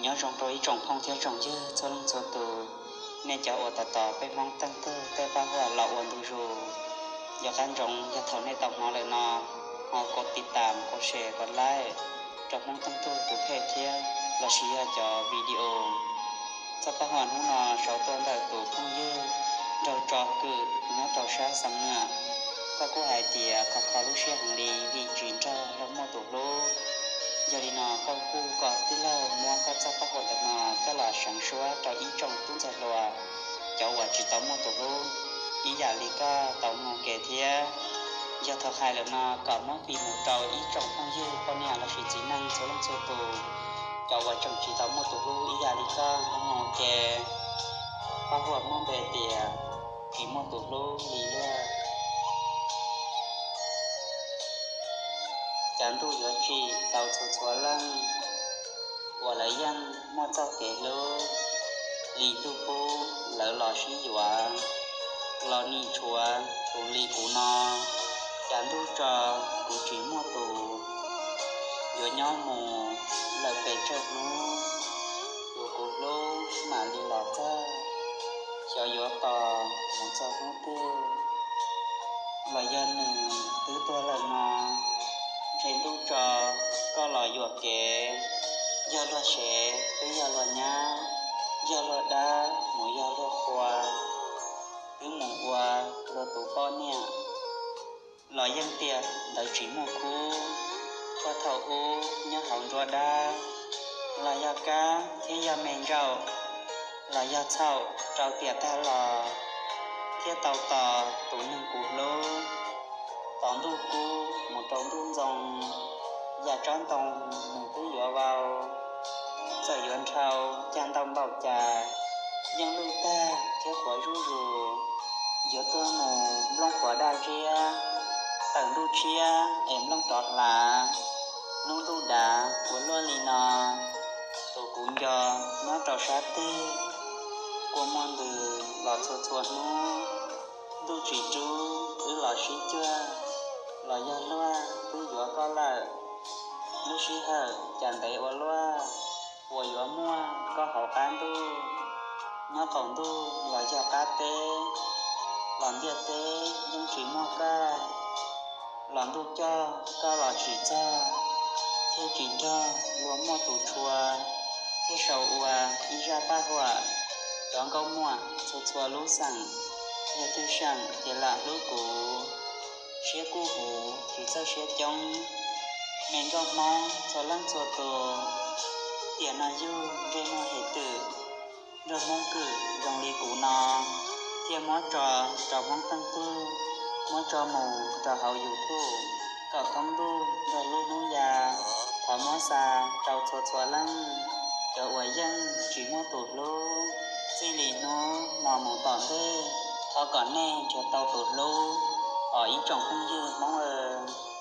Nyob zoo rau ib tsoom phooj thiab tsoom ywg txhua leej txhua tus, nej cov uas tos tos peb Hmoob Teej Tug tej paj huam los ua ntu zus. Yog qab ntsoov yog thaum nej tau hnov lawm no, ho kov tiv tam, kov share, kov like rau Hmoob Teej Tug tus page thiab lossis yog cov video. Txoj paj huam hnub no sau tuaj ntawm tus phooj ywg Nraug Tso Kwm nyob rau sab Xam Nuam. Koj kuj hais tias kho kho lub siab heev li vim tsis nrog luag muaj tus hlub. Yog li no koj kuj kom tij laug muab koj txoj paj huam ntawm no coj los seev suab rau ib tsoom tub ntxhais hluas, cov uas tsis tau muaj tus hlub ib yam li koj tau mloog ke thiab. Yog thaum hais lawm no kom muab fij mus rau ib tsoom phooj ywg poj niam lossis txiv neej txhua leej txhua tus, cov uas tseem tsis tau muaj tus hlub ib yam li koj mloog ua ke. Paj huam muaj npe tias tsis muaj tus hlub li luag. Cas ntuj yuav tsim tau txhua txhua leej uas lawv yeej muaj txoj kev hlub, li ntuj pub lawv los sib yuav, los nim tshuav tus li kuv no. Cas ntuj tso kuv tsis muaj tus, yuav nyob mus lawm pes tsawg hnub, tus kuv hlub mam li los txog, xyov yuav tos mus txog hnub twg. Los yog nws twb tuag lawm no, ntshe ntuj tso koj los yuam kev, yog luag sev twb yog luag nyab, yog luag dab mus yog luag qhua, twb mus ua luag tus poj niam. Los yeej tiam ntawd tsis muaj khub, puag thaum ub nyob hauv nruab dab, los yog kab thiab yog me ntsaum, los yog txhaum rau tiam tag los, thiaj tau tos tus neeg kuv hlub. Tos ntuj kub mus rau ntuj ntxoo, yam tsob ntoo nws twb yuav vau, txawm yuav nrhau cag ntau npaum cas, yeej lwj tag thiab qhuav zuj zus. Yuav tuag mus nplooj qhuav daj ntsiab, tawm ntuj tshiab es nplooj rov hlav, hnub ntuj dav ua luaj li no. Tus kuv nco nyob rau sab twg, kua muag ntws los txhua txhua hnub. Ntuj tsis rub wb los sib cuag, los yog luag twb yuav koj lawm. Lub sij hawm cas ntev ua luaj, uas yuav muaj koj hauv qab ntuj. Nyob qaum ntuj los yog qab teb, los ntiaj teb yeej tsis muaj koj. Los ntuj coj koj los tsis txog, thiaj tsis nrog luag muaj tus tshua, thiaj sau ua ib zaj paj huam. Cov nkauj muam txhua txhua lub xeem, yog twg seem ces lam hlub kuv. Siab kub huv tsis txawj siab coob, me nkauj Hmoob txhua leej txhua tus, tiam no yug ntsej muag hem twm, nrog Hmoob Kwm zoo li kuv no, thiaj muab tso rau Hmoob Teej Tug, muab tso mus rau hauv YouTube kom thoob ntuj nrog lub hnub ya. Thov muab xa rau txhua txhua leej, cov uas yeej tsis muaj tus hlub, txij li hnub no mus tom ntej, thov kom nej nrhiav tau tus hlub os ib tsoom phooj ywg Hmoob aw.